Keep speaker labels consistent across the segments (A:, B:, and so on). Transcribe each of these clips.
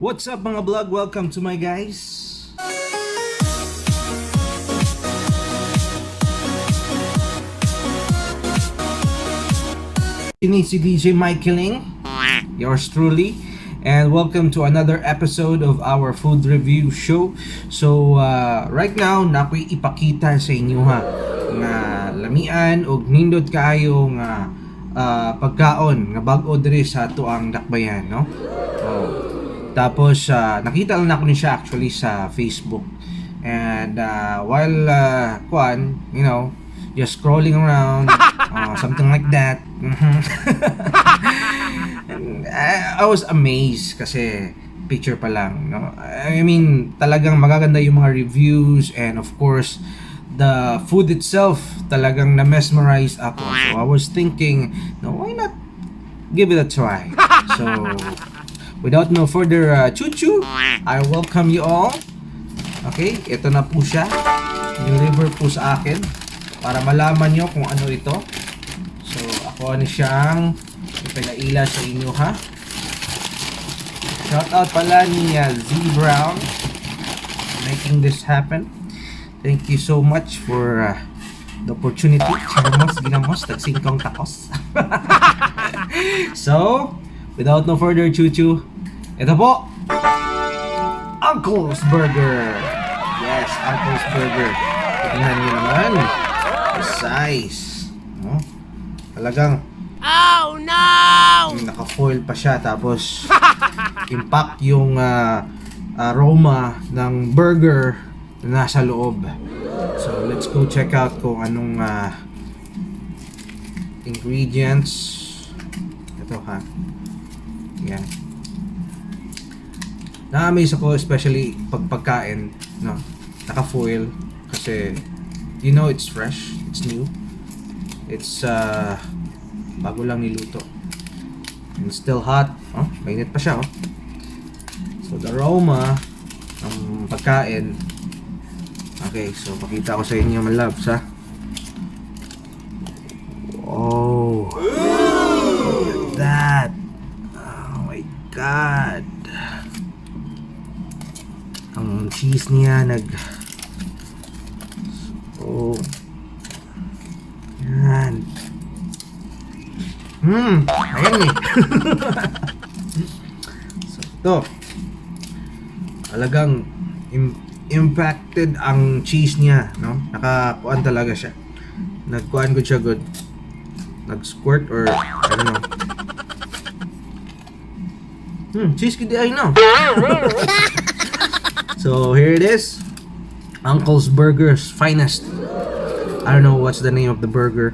A: What's up, mga vlog? Welcome to my guys. Ini si DJ Mike Killing, yours truly, and welcome to another episode of our food review show. So, right now, nakoy ipakita sa inyo ha, nga lamian og nindot kaayo nga pagkaon nga bag-o diri sa atoang dakbayan, no? Oh. Tapos, nakita lang nako ni siya actually sa Facebook. And while kuan, just scrolling around, something like that. And I was amazed kasi picture pa lang, no? I mean, talagang magaganda yung mga reviews and, of course, the food itself, talagang na-mesmerize ako. So I was thinking, no, why not give it a try? So, without no further chuchu, I welcome you all. Okay, ito na po siya. Deliver po sa akin para malaman nyo kung ano ito. So, ako ano siyang ipinaila sa inyo ha. Shout out pala ni Z Brown making this happen. Thank you so much for the opportunity. Charmos, ginamos, tagsingkong takos. So, without no further chuchu, ito po, Uncle's Burger. Yes, Uncle's Burger. Tignan niyo naman. The size. No? Talagang
B: Oh no!
A: naka-foil pa siya, tapos impact yung aroma ng burger na nasa loob. So let's go check out kung anong ingredients. Ito ha. Yan. Na-amaze ako, especially pag pagkain, no? Naka-foil kasi you know it's fresh, it's new. It's bago lang niluto. And still hot. Oh, mainit pa siya, oh. So the aroma ng pagkain. Okay, so pakita ko sa inyo, my loves, ha. Oh. Look at that. Oh my God. Ang cheese niya nag. Oh. Yan. Ayan eh. So ito. Talagang impacted ang cheese niya, no? Nakakuan talaga siya. Nagkuan good siya, good. Nag-squirt or I don't know. Cheese gid ay, no. So here it is. Uncle's Burgers Finest. I don't know what's the name of the burger.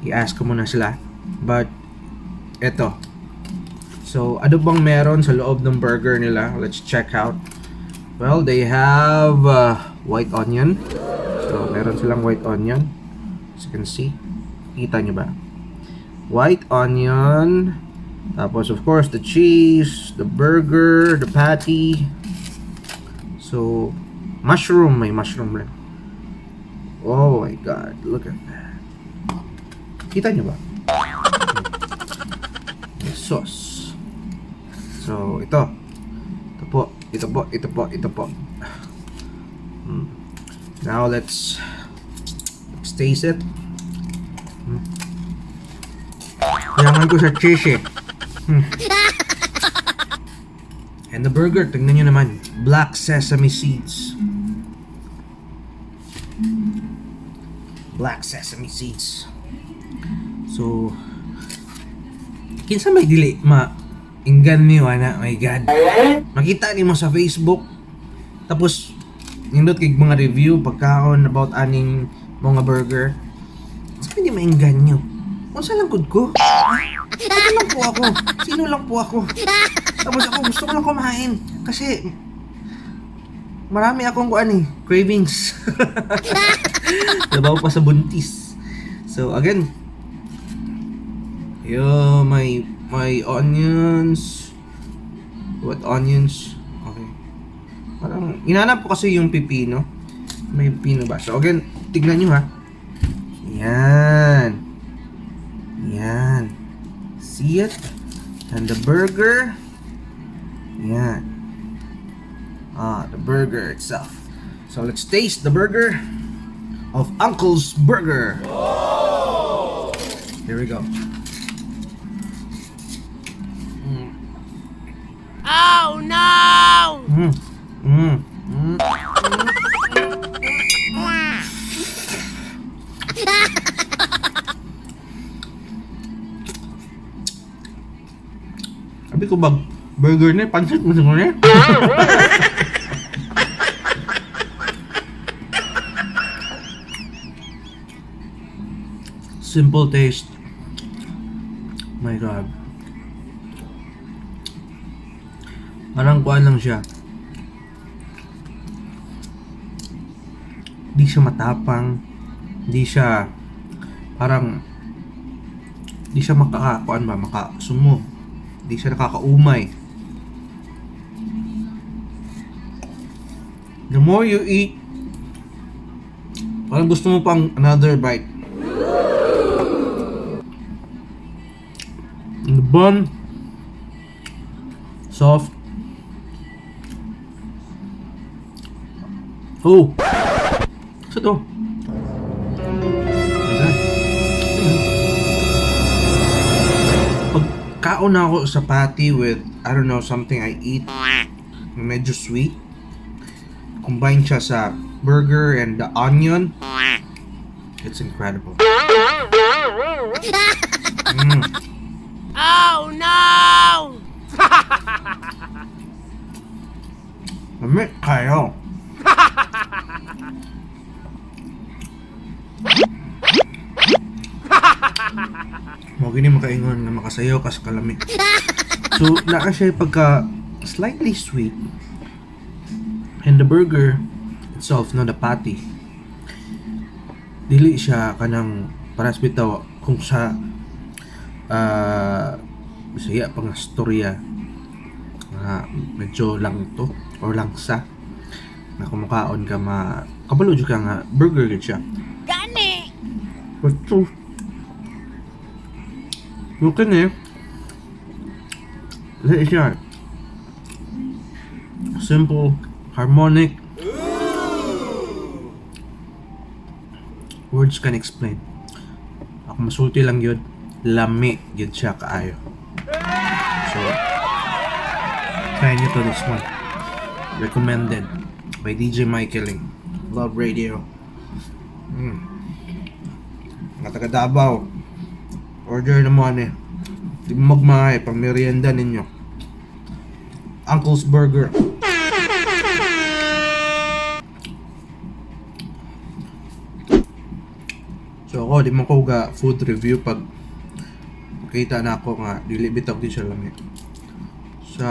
A: I-ask ko muna sila. But eto. So, ano bang meron sa loob ng burger nila? Let's check out. Well, they have white onion. So, meron silang white onion. As you can see. Kita nyo ba? White onion. Tapos, of course, the cheese, the burger, the patty. So, mushroom. May mushroom rin. Oh my God. Look at that. Kita nyo ba? May sauce. So, ito. Ito po. Ito po. Ito po. Ito po. Now, let's taste it. Kailangan ko sa cheese eh. And the burger, tingnan nyo naman. Black sesame seeds. Black sesame seeds. So, kinsa may dili ma inggan niyo ana, my God. Makita nimo sa Facebook, tapos nindot kay mga review pagkaon about aning mga burger. Sa hindi mainggan nyo? Unsa lang gud ko? Ano lang po ako? Sino lang po ako? Tapos ako, gusto ko lang kumain kasi marami akong kuan eh, cravings. Labaw pa sa buntis. So again, yo, may onions. What onions? Okay. Parang inanap ko kasi yung pipino. May pipino ba? So again, tignan nyo ha. Yan. Yan. See it? And the burger. Yan. Ah, the burger itself. So let's taste the burger of Uncle's Burger. Here we go.
B: Oh no!
A: Sabi ko ba, burger na, pansit mo siguro eh. Simple taste. My God. Parang kuan lang siya. Di siya matapang. Di siya parang di siya makakakuan ba, makasumo. Di siya nakakaumay. The more you eat, parang gusto mo pang another bite. And the bun, soft. Oh! Sa to? My God. Pag kaon na ako sa patty with, I don't know, something I eat, medyo sweet, combine siya sa burger and the onion, it's incredible.
B: Oh no!
A: Lami kaayo. Mao gini makaingon nga makasayaw ka sa kalami. So, naa siya pagka slightly sweet. And the burger itself, no, the patty, dili siya kanang paras bitaw kung sa Bisaya pa nga storya nga medyo lang to or langsa na kumukaon ka ma kabalo jud ka nga burger gid siya.
B: Gani!
A: But so, yung kini, dili siya. Simple, harmonic. Words can explain. Ako masulti lang yun, lami gyud siya kaayo. So, try nyo to this one. Recommended by DJ Michaeling. Love Radio. Mga taga Davao, order na mo ano eh. Di mo magmahay pang merienda ninyo. Uncle's Burger. So ako, di mo ko ga food review pag kita na ako nga dili bitaw di siya lami. Sa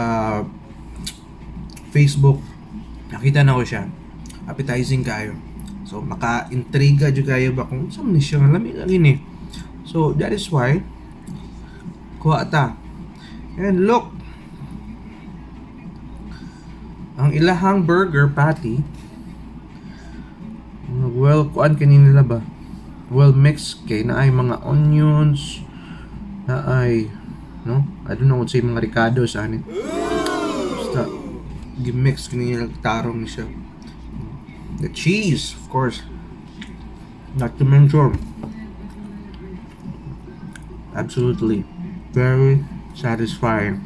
A: Facebook, nakita na ko siya. Appetizing kaayo. So maka-intriga jud kaayo ba kung sa man ni siya nga lami lagi ni. So that is why kuha ta. And look, ang ilahang burger patty, well, kuan kani nila ba? Well mixed kay naay mga onions, naay, no? I don't know what say mga ricado sa ani. Basta gi-mix kini nila tarong ni siya. The cheese, of course. Not to mention, absolutely very satisfying.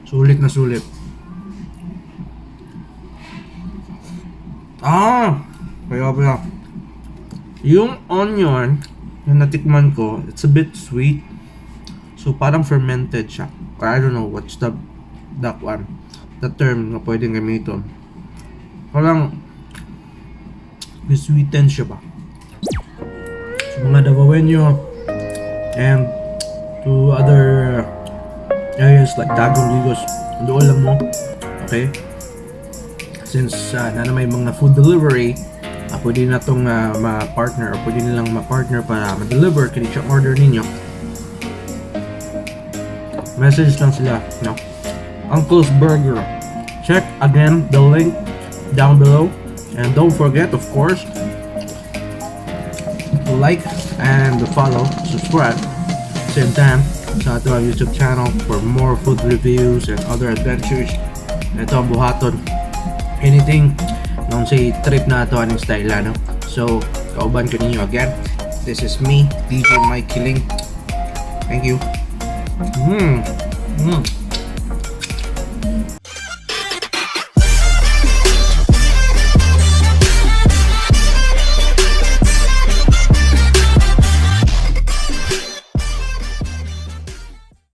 A: Sulit na sulit. Ah! Kaya pala. Yung onion na natikman ko, it's a bit sweet. So parang fermented siya. Or I don't know what's the that one. The term na pwedeng gamiton. Parang sweeten siya ba? So mga Davaoenyo and to other areas like Tagum, Digos, doon lang mo. Okay? Since na may mga food delivery, pwede na itong ma-partner or pwede nilang ma-partner para ma-deliver kini siya order ninyo. Message lang sila, no? Uncle's Burger. Check again the link down below. And don't forget, of course, to like and to follow, subscribe. Same time. Sa ato ang YouTube channel for more food reviews and other adventures. Ito ang buhaton. Anything nung say trip na ato aning style, no? So, kauban ko ninyo again. This is me, DJ Mike Kiling. Thank you.